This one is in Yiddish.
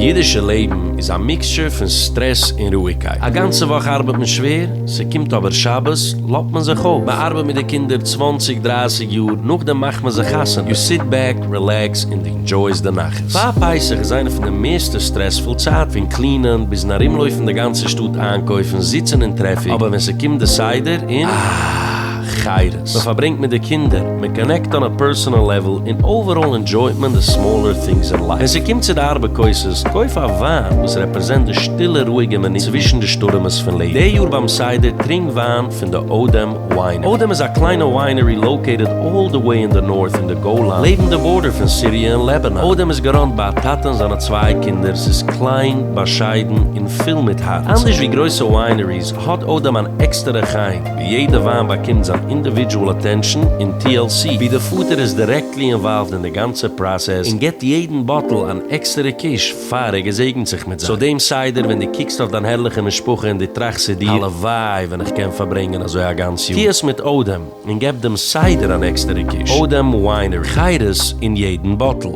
אידישע לעבן איז א mixture פון סטרעס און רואיגקייט. א גאנצע וואך ארבעט מען שווער, ס'קומט אבער שבת לאזט מען זיך אויף. מען ארבעט מיט די קינדער צוואנציג דרייסיג יאר, נאכדעם מאכט מען זיך חתונה, you sit back, relax און דו enjoy סט די נחת. פאר פסח איז איינע פון די מערסטע stressful צייט, פון clean ען, ביזן ארומלויפן די גאנצע שטאט איינקויפן, זיצן אין טרעפיק, אבער ווען ס'קומט די סדר און אה! חירות. מען פארברענגט מיט די קינדער, מען connect on a personal level, און overall enjoy ט מען די smaller things אין life. ווען ס'קומט צו די ארבע כוסות, קויף א וויין וואס represent די שטילע רואיגע מינוט צווישן די שטורעמעס פון לעבן. די יאר ביים סדר טרינק וויין פון די אודם winery. אודם איז א קליינע winery located all the way אין די north אין די גולן, לעבן די border פון סיריע און לעבענאן. אודם איז גע run ט ביי א טאטע און זיינע צוויי קינדער, ס'איז קליין, באשיידן, און פול מיט הארץ. אנדערש ווי גרויסע wineries, האט אודם אן עקסטערע חן, ווי יעדע וויין באקומט זיין individual attention און TLC, ווי די פאטער איז directly involved אין די גאנצע פראסעס און געבט יעדן באטל אן עקסטערע קיש פאר ער געזעגנט זיך מיט זיי. so דעם סדר ווען דו קוקסט אויף דיין הערליכע משפחה און דו טראכסט צו דיר, הלוואי ווען איך קען פארברענגען אזוי א גאנץ יאר. טו עס מיט אודם און געב דעם סדר אן עקסטערע קיש. אודם winery. חירות אין יעדן באטל.